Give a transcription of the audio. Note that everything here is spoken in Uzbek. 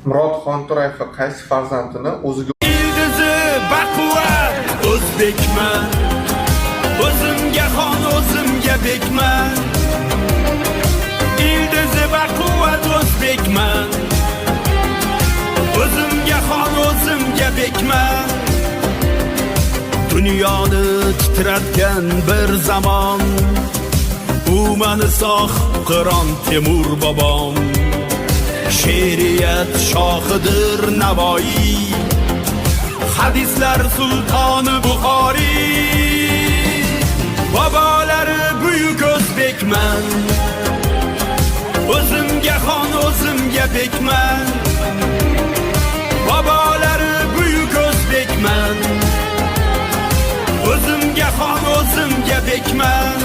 Murod Xonto'rayev qaysi farzandini o'ziga Ildizi baquvvat o'zbekman. O'zimga xon, o'zimga bekman. Ildizi baquvvat o'zbekman. O'zimga xon, o'zimga bekman. Dunyoni titratgan bir zamon, u mani Sohibqiron Temur bobom. She'riyat shohidir Navoiy, hadislar sultoni Buxoriy. Bobolari buyuk o'zbekman. O'zimga xon, o'zimga bekman. Bobolari buyuk o'zbekman. O'zimga xon, o'zimga bekman.